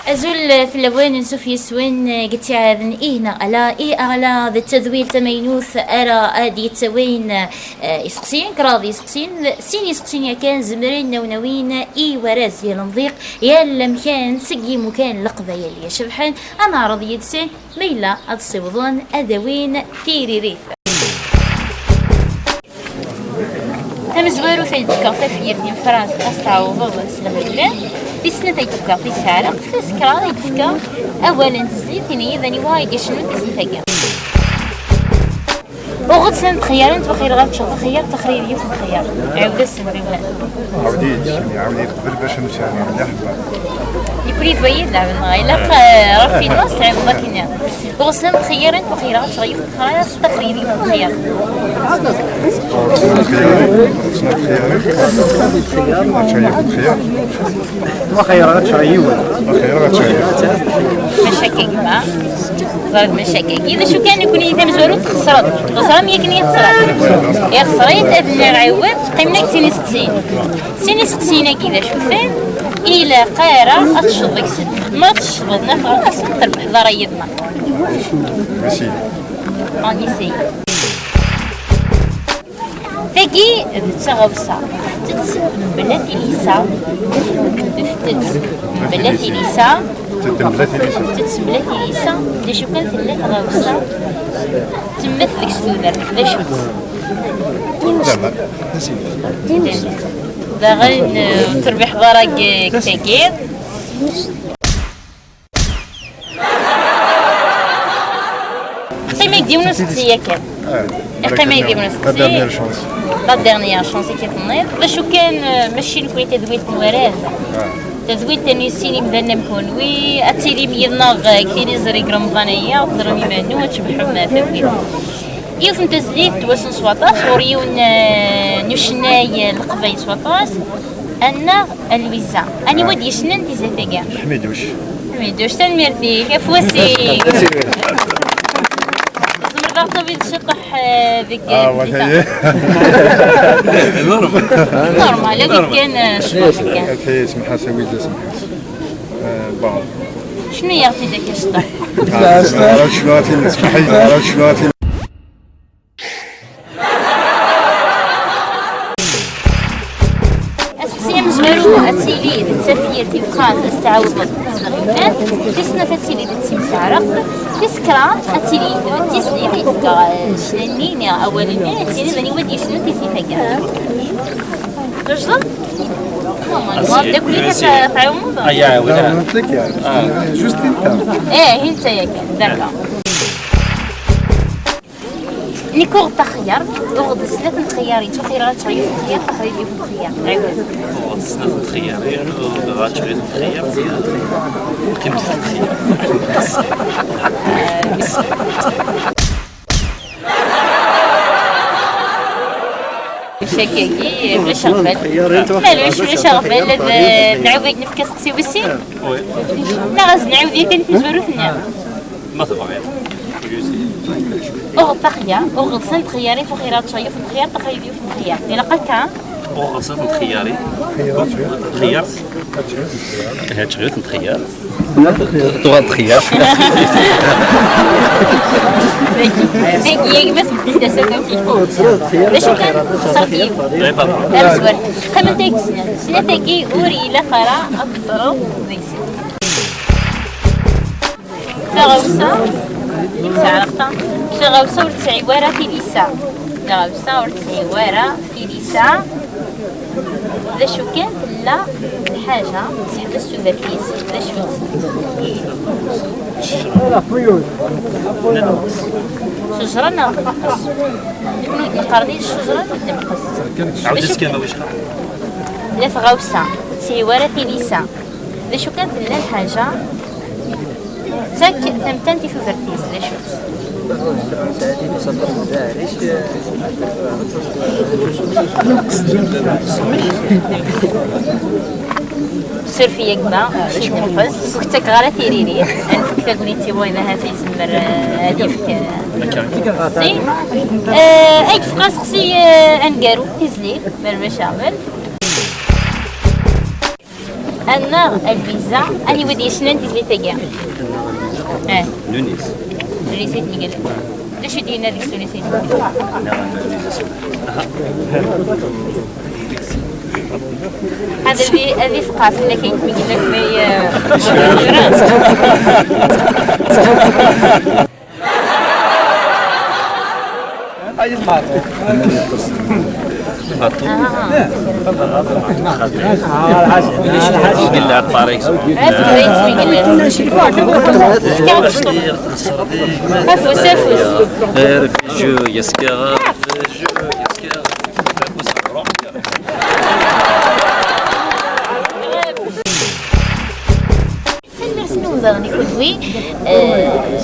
أزول في اللوان نسوف يسوين قلت عاذن إيه ألا إيه أغلا ذا التذويل تمينوث أرى أدي تسوين يسقسين كراضي يسقسين سين يسقسين يا كان زمرين نونوين إي وراز يا المضيق يا لمكان سقي مكان القبايل يا شبحان أنا راضي يدسين ميلا أتصيوضون أدوين تيريريث تمزوارو تيتفكر تفير ديال فرنسا أستعوض سلغيلان في سنة تيتفكر في سعرق في سكرا تيتفكر أولا تزيد ثانيا ذاني واي شنو تزيد تاكا وغد سنة خيار انت بخير غير تشوف خيار تخريب يوم خيار عاود السنة عاوديت يعني عاوديت قبل باش نمشي يعني يكوني فايد لعب إلا راه في نص لعب باكينا وغد سنة خيار انت بخير غير تشوف خيار تخريب يوم خيار مشاكل ما صارت مشاكل إذا شو كان يكون يتم زوارو تخسرت خسرة مية كنية خسرت يا خسريت أدنى عوض قيمنا سيني ستين سيني ستين كذا شوفان إلى قارة أتشضك سد ما تشضنا خلاص تربح ضرايبنا ماشي أونيسي تاكي تغوصة تت بلا تيليسا تت بلا تيليسا تت بلا تيليسا دا شو كان ثلاث غوصة تمث ديك السودر دا شو دا غير تربح ضرق كتاكير قيمة يديونو ستية كان قيمة يديونو ستية la dernière chance كي تنيض باش كان ماشي نكوني تدويل الوراث تدويل تاني سيني بدنا مكونوي اتيلي ميضنا كيني زريق رمضانية وتزرمي مانو وتشبحو ما تدويل يوث نتزليت تواسن سواطاس وريون نوشناي القبايل سواطاس أنا الويزا أني ودي يشنن تيزاتاكا حميدوش حميدوش تنميرتي كفوسي طبيب شطح ذيك normal هذيك كان شطح كان كي سمحها سويت سمحها bon شنو يعطي ذاك الشطح؟ شنو سمحي شنو أسقسي مزوارو أتيلي تسافير في فرنسا استعوض تسنة تتيلي تسمسارق تسكرا أتيلي تسلي تفكا شناني أولا أتيلي ذاني ودي شنو تسلي فكا تجد؟ نورمال دا كلي كتعاونوا لا قلت لك يعني juste انت ايه انت ياك d'accord نيكو تخير وغد سنة الخيارين تو خير غتشري خيار تخريب خيار عاود وغد سنة الخيارين غتشري الخيار قيمة الخيار شكاكي بلا شغفال معلوش بلا شغفال نعاود نفكا سقسي وسي لا غاز نعاود كان في زوروثنا ما تبغي أغد تخيا أغد سنت خياري فخيرات شايف الخيار تخيبي في الخيار إلا قلتها أغد سنت خياري خيار هاد شغيت نتخير تغاد خيار ذاك بس بديت أسوق فيه باش كان خسرتي أمسور خمن تاك سنة سنة تاكي أوري لا خرا أكثر ذيك سنة تغوصة تغوصة ورتسعي ورا تيليسا تغوصة ورتسعي ورا تيليسا ذا شو كانت لا الحاجة سحب السوداكيس ذا شو شجرة نقص نقرني الشجرة نقص عاود كما واش لا تغوصة تسعي ورا تيليسا ذا شو كانت لا الحاجة تاك ثمتان تي فوفرتيز ذا شو سير فيا كما شي نفس وكتك غير تيريري نفك تاكوني تيبو اذا هاتي يسمر هادي فك سي اي فقاس خصي انكارو تيزلي مرمى شامل انا الفيزا اني ودي شنو انت اللي تاكا نونيس نونيس قال ليش دينا ديك تونس؟ هذا اللي هذه ثقافة اللي كاين كيقول لك ما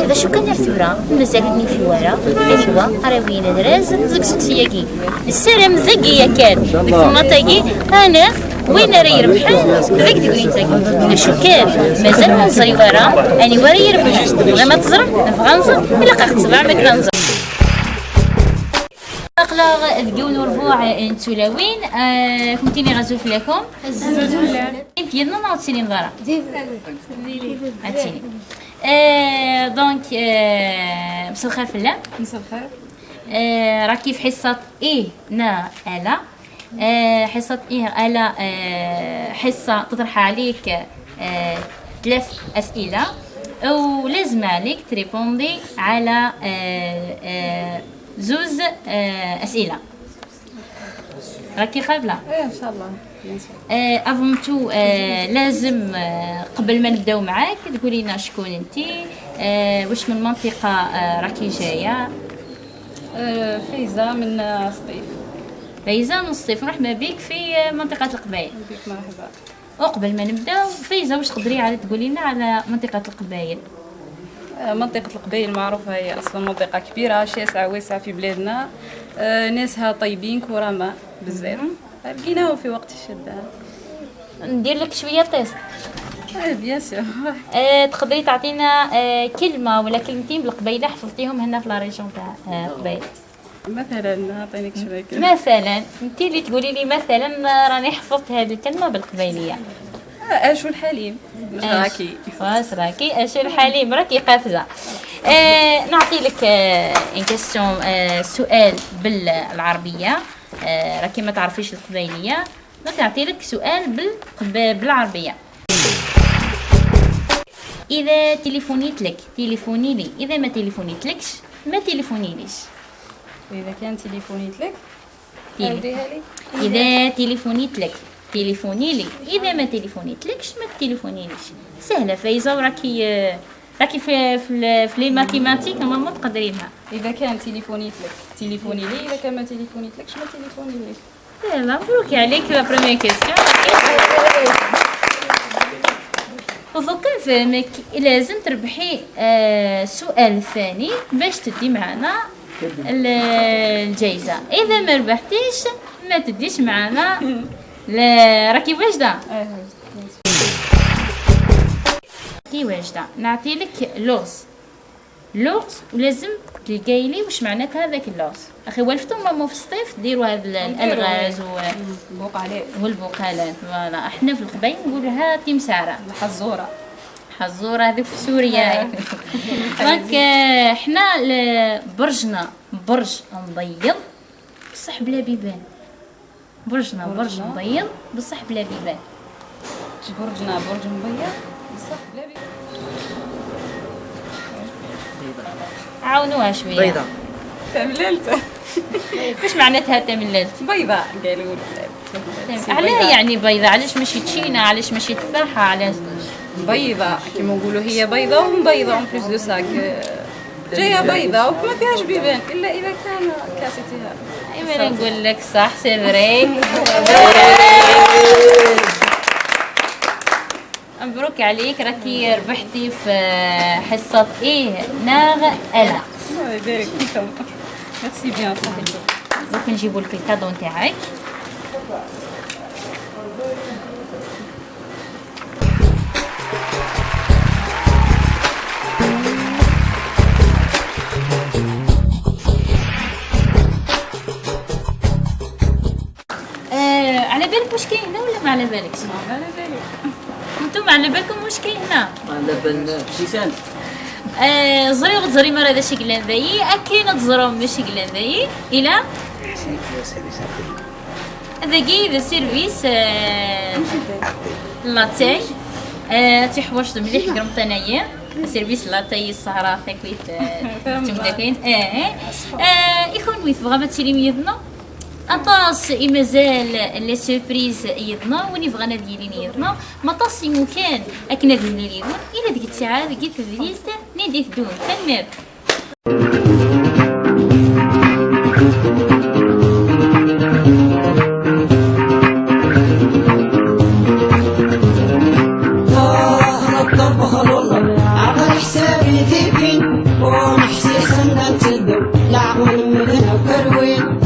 هذا شو كان ثورة مازال في ورا أيوا راوينا دراز زك سقسياكي السلام زكية كان ديك المنطقة أنا وين راه يربح ذاك تقولي تاكي شو كان مازال ما نزري ورا أني ورا يربح ولا ما تزرب نبغى نزر إلا قاعد تسبع ما كنزر أقلا ذكون وربوع نتولاوين كنتيني غزو فلاكم يمكن نوض سنين ضرا عتيني donc مساء الخير فلا. مساء الخير. راكي في حصة إيه نا ألا. حصة إيه ألا حصة تطرح عليك 3 أسئلة ولازم عليك ت répondi على زوز أسئلة. راكي قابلة؟ إيه إن شاء الله. avant tout لازم قبل ما نبداو معاك تقولي لنا شكون انت، واش من منطقة راكي جاية؟ فايزة من سطيف. فايزة من سطيف، مرحبا بك في منطقة القبائل. بك مرحبا. وقبل ما نبداو فايزة واش تقدري على تقولي لنا على منطقة القبائل؟ منطقة القبائل معروفة، هي أصلا منطقة كبيرة شاسعة واسعة في بلادنا، ناسها طيبين كرماء بزاف، لقيناهم في وقت الشدة. ندير لك شوية test. bien sûr. تقدري تعطينا كلمة ولا كلمتين بالقبيلة حفظتيهم هنا في la région تاع القبائل؟ مثلا نعطينك شوية كلمة. مثلا انت اللي تقولي لي مثلا راني حفظت هذه الكلمة بالقبيلية. اشو الحليم راكي. واش راكي اشو الحليم راكي قافزة. نعطي لك une question، سؤال بالعربية، راكي ما تعرفيش القبيلية، نعطي لك سؤال بالعربية. إذا تليفونيت لك تليفوني لي، إذا ما تليفونيت لكش ما تليفونيليش. إذا كان تليفونيت لك عاوديها لي. إذا تليفونيت لك تليفوني لي، إذا ما تليفونيت لكش ما تليفونيليش. سهلة فايزة، وراكي راكي في les mathématiques normalement تقدري لها. إذا كان تليفونيت لك تليفوني لي، إذا كان ما تليفونيت لكش ما تليفونيليش. يلا مبروك عليك la première question. ودوكا نفهمك لازم تربحي السؤال الثاني باش تدي معنا الجائزة. إذا ما ربحتيش ما تديش معنا. لا راكي واجدة؟ راكي واجدة. نعطي لك لغز، لغز ولازم تلقاي لي واش معناتها هذاك اللغز. اخي والفتو ماما في الصيف ديروا هاد الالغاز والبوقالات والبوقالات. voilà احنا في القبائل نقولها تمساره، الحزوره، حزوره هذوك في سوريا. donc حنا برجنا برج مبيض بصح بلا بيبان. برجنا برج مبيض بصح بلا بيبان. برجنا برج مبيض بصح بلا بيبان. عاونوها شوية. بيضة تمللت. واش معناتها تمللت؟ بيضة قالوا لي. علاه يعني بيضة؟ علاش ماشي تشينه؟ علاش ماشي تفاحة؟ علاش بيضة؟ كيما نقولوا هي بيضة ومبيضه en plus de ça جاية بيضة وما فيهاش بيبان الا اذا كان كاسيتيها. ايوا نقول لك صح c'est vrai. مبروك عليك، راكي ربحتي في حصة إيه ناغ ألا. الله يبارك فيكم. merci bien صاحبي. دوك نجيبو لك ال cadeau نتاعك. على بالك واش كاين هنا ولا ما على بالكش؟ على بالي. على بالكم واش كاين هنا؟ على بالنا شيسان. زري وتزري مرة هذا شكلان ذاي أكيد تزرو مش شكلان ذاي إلى ذاكي ذا service لاتاي تيحوش مليح قرمطانية service لاتاي السهرة تاكويت تمداكين يكون ويت بغا ما تسيري يدنا اطاس مازال les surprises يدنا وين يبغى نادي يدنا ما طاس مكان اكنا ديال يدون الى ديك الساعة ديك تدريس نادي تدون تنمر. حسابي ذيبين ونحسي سنة تدو لعبون من وكروين.